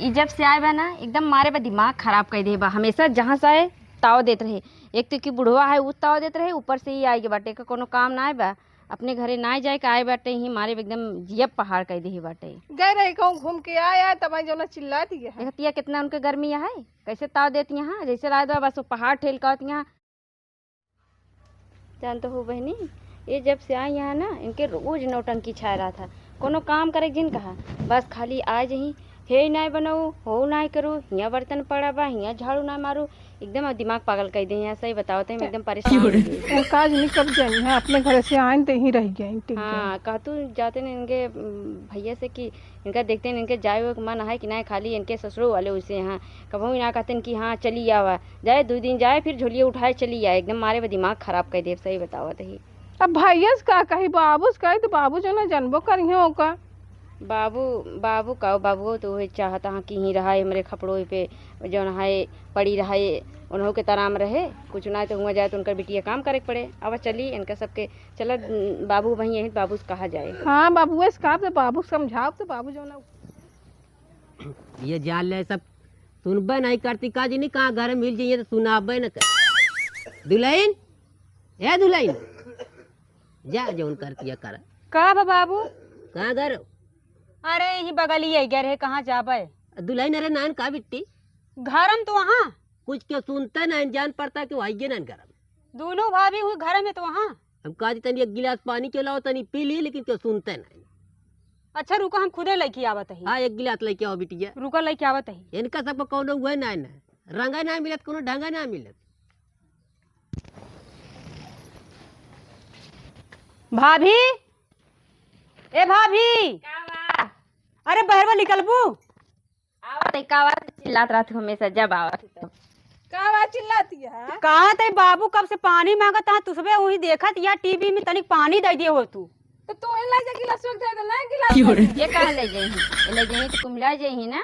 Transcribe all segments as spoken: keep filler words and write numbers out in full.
ई जब से आए बा ना, एकदम मारे बा दिमाग खराब कर दे बा। हमेशा जहाँ से आए, ताव देत रहे। एक तो कि बुढ़वा है, उ ताव देत रहे, ऊपर से ई आए के बाटे, का कोनो काम ना आए बा। अपने घरे ना जाए के आए बाटे, ही मारे बा एकदम जियब पहाड़ कर दे बाटे। गए रही कहूँ घूम के आए, आए तब आई जौना चिल्लात ही है। देखतिया कितना उनके गर्मी है, कैसे ताव देती यहाँ, जैसे लागत बा बस वो पहाड़ ठेल कहत यहाँ। जानत हो बहिनी, ये जब से आई यहाँ ना, इनके रोज नौटंकी छाए रहत है। कोनो काम करे जिन कहा, बस खाली आ जही, "हे नाय बनाओ, हो नाय करो, हियाँ बर्तन पड़ा बा, हियाँ झाड़ू नाय मारो।" एकदम अब दिमाग पागल कर दे यहाँ, सही बताओ तो हम एकदम परेशान हो गए। ए, काज नहीं कर जाई है, अपने घर से आइन तो यहीं रह गए, ठीक है। हाँ, कहतू जाते न इनके, उम, भैया से कि इनका देखते हैं, इनके जाए हुए के मन है कि नहीं, खाली इनके ससुरो वाले उसे यहाँ कबहू ना कहते हैं कि हाँ, चली आवा। जाए, दो दिन जाए, फिर झोलिया उठाए चली आए। एकदम मारे बा दिमाग खराब कर देब, सही बतावत ही। अब भैया से का कही, बाबू से कही तो बाबू जो ना जानबो करिहे ओका। बाबू, बाबू का, बाबू तो वही चाहता हाँ कि ही रहा हमरे खपड़ों पे, जौन है पड़ी रहा, उन्हों के तराम रहे, कुछ ना तो हुआ जाए तो उनकर बिटिया काम करे के पड़े। अब चली इनका सबके, चला, बाबू वहीं यही, बाबू से कहा जाए। हाँ, बाबू से कहा तो बाबू समझाओ तो बाबू जो ना ये जान ले सब सुनबे नहीं करती का जी, नहीं कहाँ घर मिल जाइए तो सुनाबे न कर। दुल्हन, ए दुल्हन, जा जौन करती है कर। का बा बाबू? कहाँ घर? अरे यही बगलिए गए रहे, कहाँ जाबे? दुल्हन, अरे नान का बिट्टी? घरम तो वहाँ। कुछ क्यों सुनते ना, जान पड़ता कि वही नान घरम। दोनों भाभी हुई घर में तो वहाँ। हम कहा जी तनी एक गिलास पानी के लाओ, तनी पी ली, लेकिन क्यों सुनते नहीं। अच्छा रुको, हम खुदे लेके आवत ही। हाँ, एक गिलास लेके आओ बिटिया। रुको, लेके आवत ही। इनका सबको कौनो हुए ना, ना रंगा ना मिलत, कौनो ढंगा ना मिलत। भाभी, ए भाभी। का बा? अरे बहरवा निकलबू? आवत है, का बात चिल्लात रहत हो हमेशा, जब आवत है तब। का बात चिल्लाती है? कहा ते बाबू कब से पानी मांगत है, तुसबे वही देखत या टीवी में, तनिक पानी दे दिए हो तू। तो तू ही ले जा गिलास दे दे ना, गिलास दे दे। ये कहाँ ले जाई? ये ले जाई तो कुमिला जाई ना।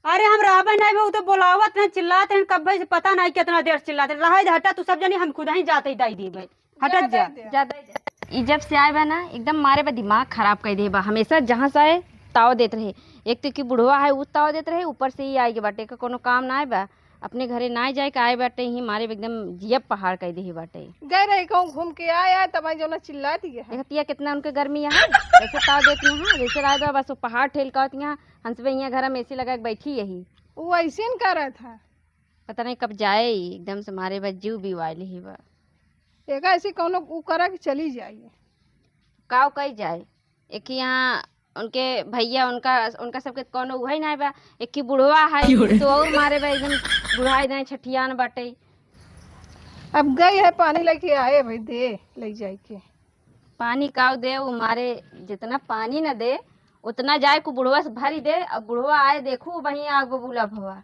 अरे हम रहबे नहीं बे, उ तो बोलावत हैं, चिल्लात हैं, कब्बे से पता नहीं कितना देर से चिल्लात हैं। रहे दे, हटा तू सब जनी, हम खुद ही जाते ही दे दी भाई। हटत जा। ज्यादा ही जा। ई जब से आए बा ना, एकदम मारे बा दिमाग खराब कर दे बा। हमेशा जहाँ से आए, ताव देत रहे। एक तो कि बुढ़वा है, उ ताव देत रहे, ऊपर से ई आए के बाटे, का कोनो काम ना आए बा। अपने घरे ना जाए के आए बाटे, ही मारे बा एकदम जियब पहाड़ कर दे बाटे। गए रही कहूँ घूम के आए, आए तब आई जौना चिल्लाती है। देखतिया कितना उनके गर्मी है, कैसे ताव देती हैं, जैसे लागत बा बस वो पहाड़ ठेल कहती हैं। हंसबे यहाँ घर में एसी लगा के बैठी यही। वो ऐसे न करत है। पता नहीं कब जाए, एकदम से मारे बा जीव बिवाइल ही बा। एका ऐसी कौनो उ करा कि चली जाइए। काव कही जाए, एक यहाँ उनके भैया, उनका, उनका सबके कौनो उहे ना बा। एक की बुढ़वा है, क्यों रे? तो और मारे बा एकदम बुढ़ाई दाई छठियान बाटे। अब गई है पानी लेके आए भाई, दे ले जाए के। पानी काव दे, वो मारे जितना पानी न दे, उतना जाए को बुढ़वा से भरी दे। अब बुढ़वा आए, देखू वहीं आग बबूला भवा,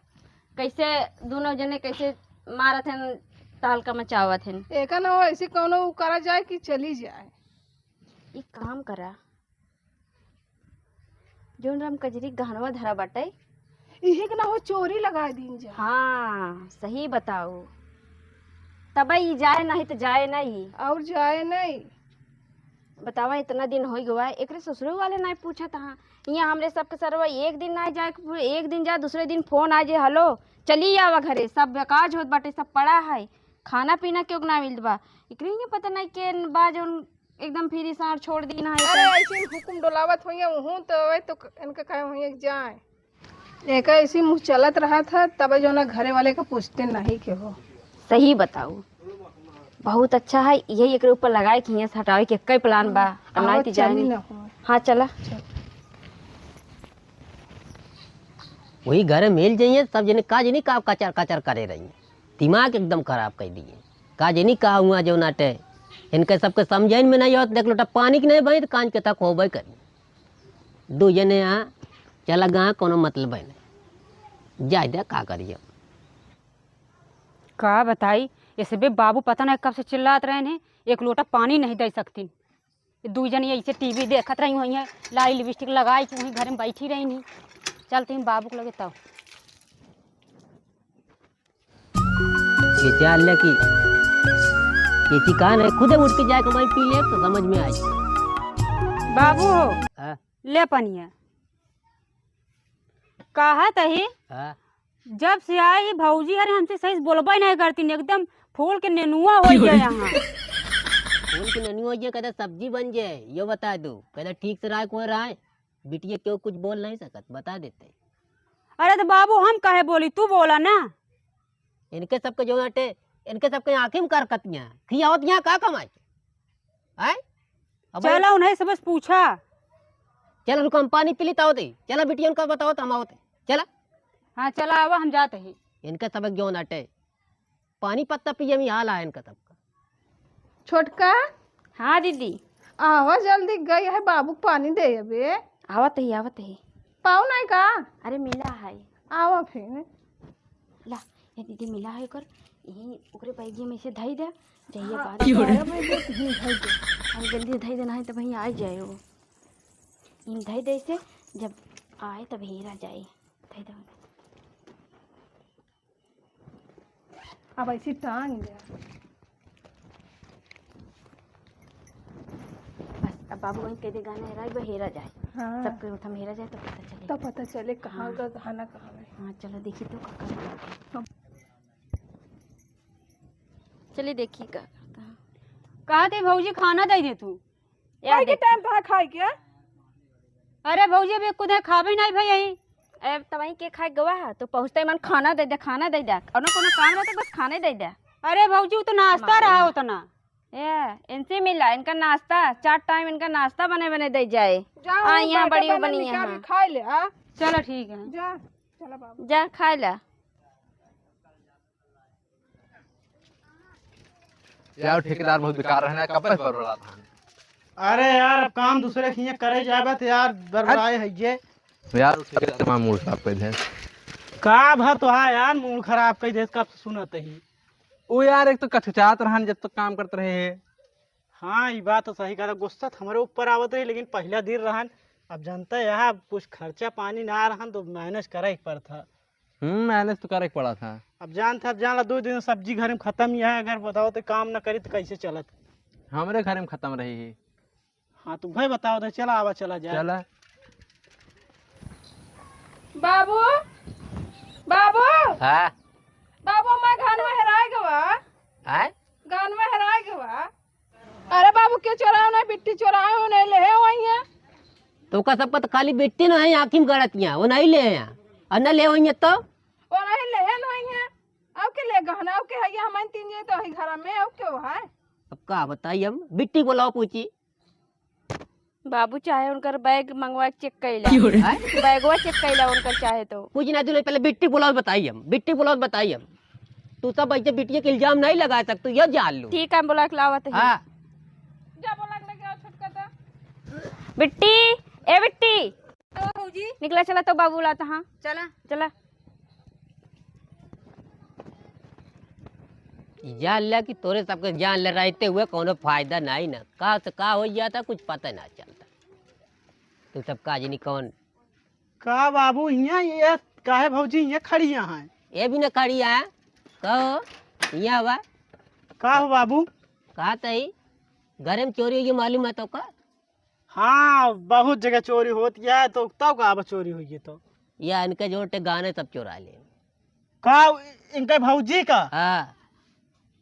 कैसे दोनों जने कैसे मारत हैं, तहलका मचावत हैं। एका ना हो, ऐसी कौनो उ करा जाए कि चली जाए। एक काम करा, जौन राम कजरी गहनवा धरा बाटे, इहे के ना हो चोरी लगा दीन जा। हाँ, सही बताओ। तब ई जाए नहीं तो जाए नहीं। और जाए नहीं। बतावा, इतना दिन हो गवा, एकरे ससुरो वाले नहीं पूछत हाँ। यहाँ हमरे सबके सरवा एक दिन नहीं जाए, एक दिन जाए, दूसरे दिन फोन आ जाए, "हेलो, चली आवा घरे, सब बेकाज होत बाटे, सब पड़ा है, खाना पीना क्यों ना मिलत बा।" एकरे ये पता नहीं के बा जौन एकदम फिर सार छोड़ दी ना है अरे तो। ऐसे ही हुकुम डोलावत होइए, उहूँ तो वही तो क-, इनका कहे होइए कि जाए। एका ऐसी मुँह चलत रहा था, तब जो ना घरे वाले का पूछते नहीं के हो। सही बताऊ, बहुत अच्छा है, यही एकरे ऊपर लगाए कि यहाँ से हटावे के कई प्लान बा। अब आवत नहीं जाए चली नहीं। ना हो। हाँ, चला। चल। वही घर मिल जाइए, सब जने का जनी का कचर कचर करे रही, दिमाग एकदम खराब कर दिए। का जनी का हुआ जो नाटे, इनके सबके समझाइन में नहीं होत। देख लोटा पानी के नहीं भाई, तो कांच के तक होबे करी। दो जने यहाँ चला गा, कोनो मतलब है नहीं, जाए दे, का करिए। का बताई, ऐसे बे बाबू पता नहीं कब से चिल्लात रहे हैं, एक लोटा पानी नहीं दे सकती। दू जने ऐसे टीवी देखत रही हुई हैं, लाई लिपस्टिक लगाई के वहीं घर में बैठी रही नहीं। चलते हैं बाबू के लगे तब। ये जान ले कि ये ठिकान है, खुदे उठ के जाके वहीं पी ले तो समझ में आई। बाबू हो, हाँ? ले पनिया। कहत ही, हाँ। जब से आई ही भौजी हरे हमसे सही से बोलबे नहीं करती, एकदम फूल के नेनुआ होइ गए यहाँ। फूल के नेनुआ होइ गए, कहते सब्जी बन जाए, यो बता दो, कहते ठीक से रहा कोई रहा, बिटिया क्यों कुछ बोल नहीं सकत, बता देते। अरे तो बाबू हम कहे बोली, तू बोला ना। इनके सबके जो आटे, इनके सबके आँखी में करकतियाँ, खियावत यहाँ का कमाई? हैं? अब चला, उन्हें से बस पूछा। चला, रुको, हम पानी पी ली, तावत ही। चला, बिटिया, उनका बताओ, तो हम आवत ही। चला। हाँ, चला, आवा, हम जात ही। इनके सबक जो नाटे, पानी पत्ता पिए में हाल आए इनका सबका। छोटका। हाँ, दीदी। आवा, जल्दी गई है, बाबू के पानी दे अबे। आवत ही, आवत ही। पाऊ नहीं का? अरे, मिला है। आवा फिर। ला, ये दीदी मिला है ओकर, यही ओकरे बैगिया में से धई दे, जाइए हाँ, बाहर। अरे, जल्दी धई देना है, तब वहीं आ जाए वो। इन धई दे से, जब आए तब हेरा जाए। धई दे। अब ऐसी टांग दे। बस, अब बाबू वहीं कह दे, गाना हेरा, एक बार हेरा जाए। हाँ। सबके उठा में हेरा जाए, तो पता चले। तो पता चले, कहाँ हाँ। का गाना कहाँ है। हाँ, चलो, देखी तो, काका। हाँ। चलिए, देखी का करता है। कहा थे, भौजी, खाना दे दे तू। या खाए के देख। टाइम तो है खाए के। अरे भौजी, अभी कुछ खाबे नहीं भाई यही। ए, तब वहीं के खाए गवा है, तो पहुँचते मन खाना दे दे, खाना दे दे। और ना कोनो काम रहता, बस खाने दे दे। अरे भौजी, वो तो नाश्ता माँ। रहा उतना। ए, इनसे मिला, इनका नाश्ता, चार टाइम इनका नाश्ता बने बने दे जाए। जा, आ, वहीं यहाँ बैठा बड़ी बना बनी निकाल यहाँ। के खाए ले, आ। चलो ठीक है। जा, चला बाबू। जा, खाए ले। यार, ठेकेदार बहुत बेकार रहना, कब से बड़बड़ात है। अरे यार, अब काम दूसरे के हियाँ करे जाबे तो यार, बड़बड़ाए है ये। यार, ठेकेदार तमाम मूड खराब कर दे। का भा तो है यार, मूड खराब कर दे, कब से सुनत ही। वो यार, एक तो कचकचात रहन, जब तक काम करते रहे हैं। हाँ, ई बात तो सही कहा, गुस्सा तो हमरे ऊपर आवत रही, लेकिन पहला दिन रहन, अब जानता है, यहाँ कुछ खर्चा पानी ना रहन, तो मैनेज करे के पड़ता। हम्म, मैनेज तो करे के पड़ा था। अब जान था, अब जान ला, दो दिन सब्जी घर में खत्म ही है, अगर बताओ तो काम ना करी तो कैसे चलत? हमरे घर में खत्म रही है। हाँ, तो भाई बताओ तो चला, आवा चला जाए। चला। बाबू, बाबू, हाँ? बाबू, मैं गानवा हेराय गवा। आय? गानवा हेराय गवा। अरे बाबू, के चोरायो ना, बिट्टी चोरायो ना, लेहे वही है। तो का सबका तो खाली बिट्टी ना है, आँखी में गड़तियाँ, वो नहीं ले हैं। और ना ले वही है तो? वो नहीं लेहे वही है। अब के ले गहना, अब के है, ये हमारे तीन जे तो है घर में, अब के वो है? अब का बताई हम? बिट्टी बोलाओ पूछी। बाबू चाहे उनकर बैग मंगवा के चेक कैला। क्यों रे? आय? बैगवा चेक कैला उनकर चाहे तो। कुछ ना, तू नहीं, पहले बिट्टी बुलाओ, बताई हम। बिट्टी बुलाओ, बताई हम। तू सब ऐसे बिटिया के इल्जाम नहीं लगा सकते, ये जान लो। ठीक है, हम बुला के लावत ही। हाँ। जा बुला के लेके आओ छोटका तो। बिट्टी, ए बिट्टी। ओ भौजी। निकला, चला तो बाबू लाता, हाँ। चला। चला। जान ले कि तोरे सबके जान ले रहते हुए कोनो फायदा नहीं ना। का से का हो जाता, कुछ पता ना चलता। तू सब का जानी कौन। का बाबू, हियाँ ये काहे भौजी हियाँ खड़ी यहाँ है? ये भी ना खड़ी है। कहो, हियाँ बा। का हो बाबू? का तई? घरे में चोरी हुई मालूम है तो का? हाँ, बहुत जगह चोरी होत है, तो तब का अब चोरी हुई है तो? या इनके जोटे गाने सब चुरा ले। का इनके भौजी का? हाँ।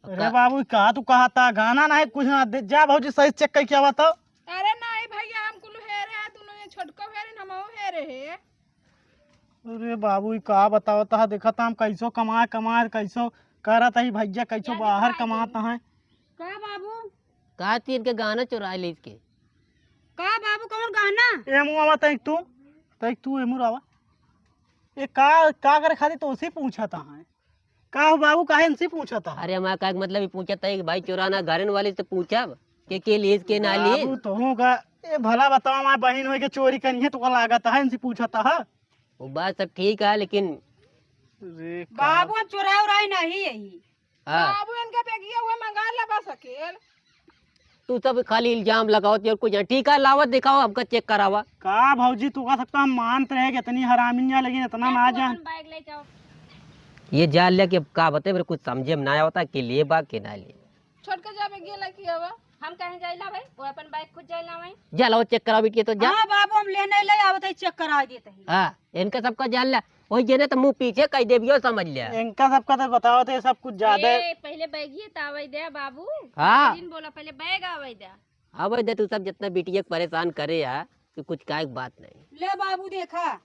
अरे का बाबू, का तू कहा था? गाना नहीं, कुछ ना दे, जा भौजी सही चेक करके आवा तो। अरे नहीं भैया, हम कुल हेरे हैं, दोनों ये छोटको हेरे, हमहू हेरे है। अरे बाबू, ई का बतावत ह, देखत ह हम कैसो कमाए, कमाए, कैसो करत ही भैया, कैसो बाहर कमात हैं। का बाबू? का तीन के गाना चुरा ले इसके? का बाबू, कौन गाना? ए मुआवा, तैक तू, तैक तू, ए मुरावा। ए का, का करे खातिर तोसे पूछत हैं? का हो बाबू, काहे इनसे पूछत ह? अरे, हमारा का मतलब, ई पूछत है कि भाई चोराना घरन वाले से पूछब, के, के लीज, के ना लीज? बाबू, तोहू का, ए, भला बताओ, हमार बहिन होई के चोरी करी है, तो का लागत है, इनसे पूछत ह? वो बात सब ठीक है, लेकिन अरे, का बाबू, अब चोरा उराई नहीं है। हाँ। बाबू, इनका बेगिया हुआ मंगा ला बा सकेल। तू सब खाली इल्जाम लगावत और कुछ नहीं। ठीक है, लावा, दिखावा, हमका चेक करावा। का भौजी, तू का सकता, हम मानत रहे कि इतनी हरामी है, लेकिन इतना ना जान। बैग ले जाओ। ये जान लिया कि अब का बताए, मेरे कुछ समझे में ना आवता कि लिए बा कि ना लिए। छोटका जा बेगिया लेके आवा। हम कहे जाइला भाई, वो अपन बैग खुद जाइला भाई। जा लाओ, चेक कराओ बिटिया, तो जा। हाँ बाबू, हम लेने ले आवत है, चेक करा देत है। हाँ, इनका सबका जान ला, वही जेने तो मुँह पीछे कह देबियो, समझ ले। इनका सबका तो बताओ, तो ये सब कुछ ज्यादा ए, पहले बैग ही तो आवे दे बाबू। हाँ। दिन बोला, पहले बैग आवे दे। आवे दे, तू सब जितना बिटिया के परेशान करे है, कि कुछ काहे के बात नहीं। ले बाबू, देखा।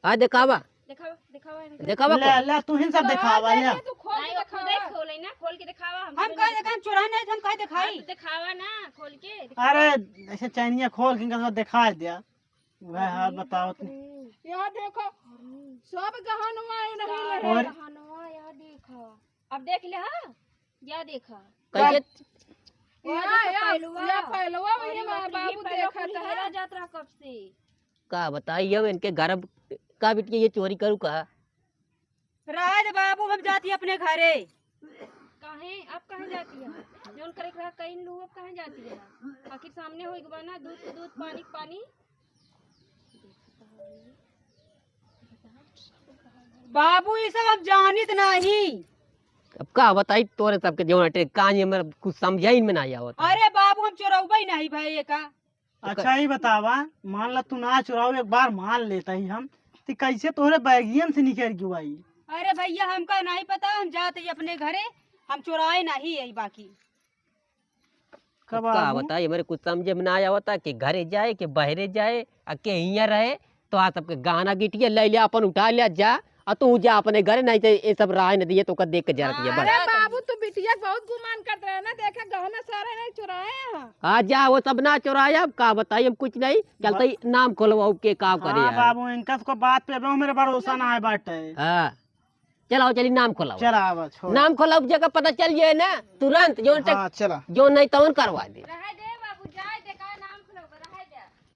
हाँ, देखावा। देखावा, देखावा इनका। देखावा ले, कौन? ले, तू ही सब तो देखावा, ले। ले, तू खोल के नहीं, वो खुदे देखावा। खोले ना, खोल के देखावा, हम हम थोड़ी काहे ना देखाई, हम चोरा नहीं, हम काहे देखाई? हाँ, तो देखावा ना, खोल के देखावा। अरे, ऐसे चैनिया खोल के इनका दिखा दिया। वह हाथ अरे बताओ बाप तू। रे। यहाँ देखो, सब गहनवा है नहीं अरे ले। और? गहनवा, यहाँ देखा। अब देख ले, हाँ? या देखा। कैसे? या यहाँ, देखा, यहाँ, पहलवा। यहाँ पहलवा, अरे ये माँ बाप रे, बाबू पहलवा देखा कुल था। हेरा जात रहा कब से। का बताई, हम इनके घर अब का बिटिया ये चोरी करू का? राज बाबू, हम जाती अपने घरे। काहे? आप कहाँ जाती है? जौन करे के रहा, कहीं लू, अब कहाँ जाती है? आखिर सामने होई के बा ना, दूध के दूध, पानी के पानी। बाबू, ये सब अब जानित नहीं। अब का बताई तोरे सबके, जौन अटे कान ये मेरा कुछ समझाई में ना आवत। अरे बाबू, हम चोरौबे नहीं भाई, ये का? तो क- अच्छा, ही बतावा, मान ला तू ना चुराऊ, एक बार मान लेता ही हम, तो कैसे तोहरे बैगियन से निकल गई आई? अरे भैया, हमका नहीं पता, हम जाते ही अपने घरे, हम चुराए नहीं यही बाकी। कब का आबू? बताई, हमरे कुछ समझे में ना आवता कि घरे जाए, कि बहरे जाए, आ के हियाँ रहे, तो आ सबके गहना गिटिया ले लिया, अपन उठा लिया जा, आ तू जा अपने घरे, नहीं तो ये सब राय न दिए, तो ओकर देख के जरत ये बस। अरे बाबू, तू बिटिया के बहुत गुमान करत रहे ना, देखे गहना सारा नहीं चुराए हैं। हाँ जा, वो सब ना चुराए, अब का बताई, हम कुछ नहीं, चलते ही नाम खोलवाओ के का करे हाँ यार। बाबू, इनका सबको बात पे अब मेरे भरोसा ना है बाटे। हाँ, चलाओ, चली नाम खोलाओ। चला, आवा, छोड़। नाम खोलाओ, जगह पता चल जाए ना, तुरंत, जो हाँ, चला। जो नहीं तौन करवा दे।